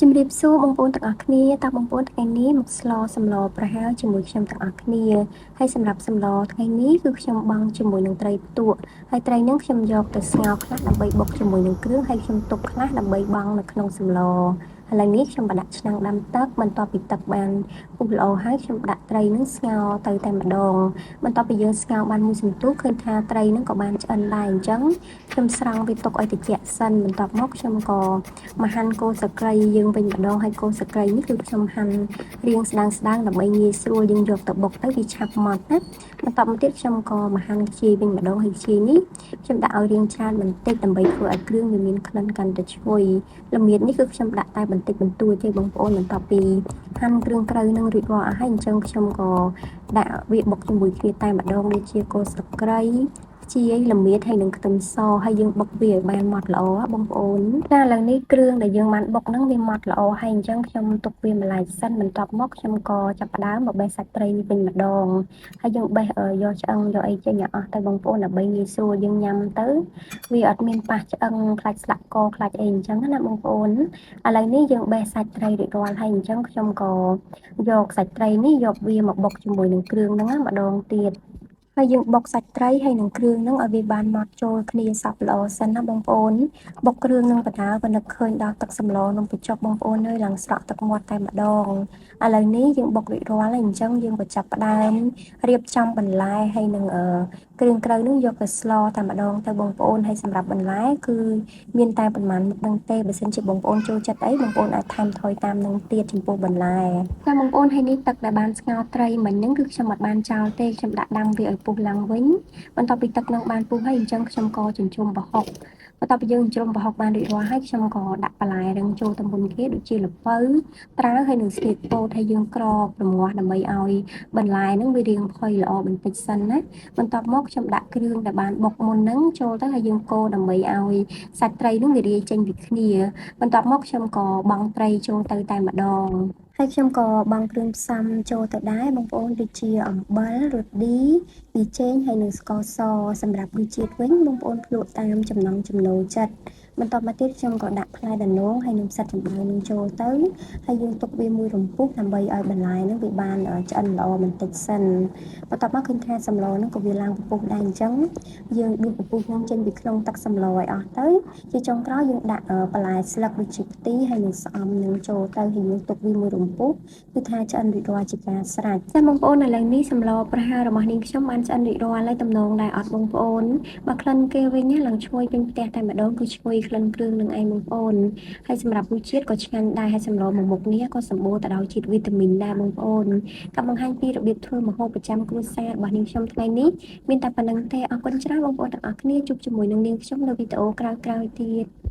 ជំរាបសួរបងប្អូនទាំងអស់គ្នាតើបងប្អូនថ្ងៃនេះមកស្លសម្លប្រហើរជាមួយខ្ញុំទាំងអស់គ្នាហើយសម្រាប់សម្លថ្ងៃនេះគឺខ្ញុំបង់ជាមួយនឹងត្រីផ្ទក់ហើយត្រីនឹងខ្ញុំយកទៅស្ងោរខ្លះដើម្បីបុកជាមួយនឹងគ្រឿងហើយខ្ញុំទុកខ្លះដើម្បីបង់នៅក្នុងសម្លឥឡូវនេះខ្ញុំបានដាក់ឆ្នាំងដាំទឹកបន្ទាប់ពីទឹកបានពុះល្អហើយខ្ញុំដាក់ត្រីនឹងស្ងោរទៅតែម្ដងបន្ទាប់ពីយើងស្ងោរបានមួយសន្ទុះឃើញថាត្រីនឹងក៏បានឆ្អិនដែរអញ្ចឹងខ្ញុំស្រង់វាទុកឲ្យត្រជាក់សិនបន្ទាប់មកខ្ញុំក៏មកហាន់គល់ស្លឹកគ្រៃយើងវិញម្ដងហើយគល់ស្លឹកគ្រៃនេះគឺខ្ញុំហាន់រាងស្ដើងស្ដើងដើម្បីងាយស្រួលយើងយកទៅបុកទៅវាឆាប់ម៉ត់ណាបន្ទាប់មកទៀតខ្ញុំក៏មកហាន់ខ្ជាយវិញម្ដងហើយខ្ជាយនេះខ្ញុំដាក់ឲ្យរាងច្រើនបន្តិចដើម្បីធ្វើឲ្យគ្រឿងវាមានក្លិនកាន់តែឈ្ងុយល្មៀតនេះគឺខ្ញុំដាក់តែបន្តិចបន្តួចទេបងប្អូនបន្ទាប់ពីហាន់គ្រឿងក្រៅនឹងរួចរាល់អស់ហើយអញ្ចឹងខ្ញុំក៏ដាក់វាបុកជាមួយគ្នាតែម្ដងដូចជាគល់ស្លឹកគ្រៃខ្ជាយល្មៀតហើយនឹងខ្ទឹមសហើយយើងបុកវាឲ្យបានម៉ត់ល្អបងប្អូនតែឥឡូវនេះគ្រឿងដែលយើងបានបុកហ្នឹងវាម៉ត់ល្អហើយអញ្ចឹងខ្ញុំទុកវាម្លាយសិនបន្ទាប់មកខ្ញុំក៏ចាប់ផ្ដើមមកបេះសាច់ត្រីនេះវិញម្ដងហើយយើងបេះយកឆ្អឹងយកអីចេញឲ្យអស់ទៅបងប្អូនដើម្បីងាយស្រួលយើងញ៉ាំទៅវាអត់មានប៉ះឆ្អឹងខ្លាច់ស្លាក់កខ្លាច់អីអញ្ចឹងណាបងប្អូនឥឡូវនេះយើងបេះសាច់ត្រីរួចរាល់ហើយអញ្ចឹងខ្ញុំក៏យកសាច់ត្រីនេះយកវាមកបុកជាមួយនឹងគ្រឿងហ្នឹងម្ដងទៀតហើយយើងបុកសាច់ត្រីហើយនឹងគ្រឿងហ្នឹងឲ្យវាបានម៉ត់ចូលគ្នាសព្វល្អសិនណាបងប្អូនបុកគ្រឿងនឹងបណ្ដើក៏នឹកឃើញដល់ទឹកសម្លនំបញ្ចុកបងប្អូនអើយឡើងស្រក់ទឹកមាត់តែម្ដងឥឡូវនេះយើងបុករួចរាល់ហើយអញ្ចឹងយើងក៏ចាប់ផ្ដើមរៀបចំបន្លែហើយនឹងគ្រឿងក្រៅនឹងយកទៅស្លតែម្ដងទៅបងប្អូនហើយសម្រាប់បន្លែគឺមានតែប្រហែលមុខនឹងទេបើសិនជាបងប្អូនចូលចិត្តអីបងប្អូនអាចថែមថយតាមនឹងទៀតចំពោះបន្លែចាបងប្អូនហើយនេះទឹកដែលបានស្ងោរត្រីមិញហ្នឹងគឺខ្ញុំអត់បានចោលទេខ្ញុំដាក់ដាំវាឲ្យពុះឡើងវិញបន្ទាប់ពីទឹកនឹងបានពុះហើយអញ្ចឹងខ្ញុំក៏ចិញ្ជុំប្រហុកបន្ទាប់ពីយើងចិញ្ជ្រុំប្រហុកបានរួចរាល់ហើយខ្ញុំក៏ដាក់បន្លែរឹងចូលទៅមុនគេដូចជាល្ពៅត្រាវហើយនិងស្លៀកពោតហើយយើងក្របរងាស់ដើម្បីឲ្យបន្លែហ្នឹងវារាងផុយល្អបន្តិចសិនណាបន្ទាប់មកខ្ញុំដាក់គ្រឿងដែលបានបុកមុនហ្នឹងចូលទៅហើយយើងកូរដើម្បីឲ្យសាច់ត្រីហ្នឹងវារាយចេញពីគ្នាបន្ទាប់មកខ្ញុំក៏បង់ត្រីចូលទៅតែម្ដងហើយខ្ញុំក៏បង់គ្រឿងផ្សំចូលទៅដែរបងប្អូនដូចជាអំបិលរឌីប៊ីចេងហើយនិងស្ករសសម្រាប់រសជាតិវិញបងប្អូនភ្លក់តាមចំណង់ចំណូលចិត្តបន្ទាប់មកទៀតខ្ញុំក៏ដាក់ផ្លែដំណងហើយនិងផ្សិតចំបើងនឹងចូលទៅហើយយើងទុកវាមួយរំពុះដើម្បីឲ្យបន្លែនឹងវាបានឆ្អិនល្អបន្តិចសិនបន្ទាប់មកឃើញថាសម្លនឹងក៏វាឡើងពពុះដែរអញ្ចឹងយើងដួសពពុះនឹងចេញពីក្នុងទឹកសម្លឲ្យអស់ទៅជាចុងក្រោយយើងដាក់បន្លែស្លឹកដូចជាខ្ទិះហើយនិងស្អំនឹងចូលទៅហើយយើងទុកវាមួយរំពុះគឺថាឆ្អិនរួចរាល់ជាការស្រេចចាបងប្អូនឥឡូវនេះសម្លប្រហើររបស់នាងខ្ញុំបានឆ្អិនរួចរាល់ហើយតំណងដែរអត់បងប្អូនបើក្លិនគេវិញឡើងឈ្ងុយពេញផ្ទះតែម្ដងគឺឈ្ងុយក្លិនគ្រឿងនឹងឯងបងប្អូនហើយសម្រាប់រសជាតិក៏ឆ្ងាញ់ដែរហើយសម្លមួយមុខនេះក៏សម្បូរទៅដោយជាតិវីតាមីនដែរបងប្អូនក៏បង្ហាញពីរបៀបធ្វើម្ហូបប្រចាំគ្រួសាររបស់នាងខ្ញុំថ្ងៃនេះមានតែប៉ុណ្ណឹងទេអរគុណច្រើនបងប្អូនទាំងអស់គ្នាជួបជាមួយនឹងនាងខ្ញុំនៅវីដេអូក្រោយៗទៀត។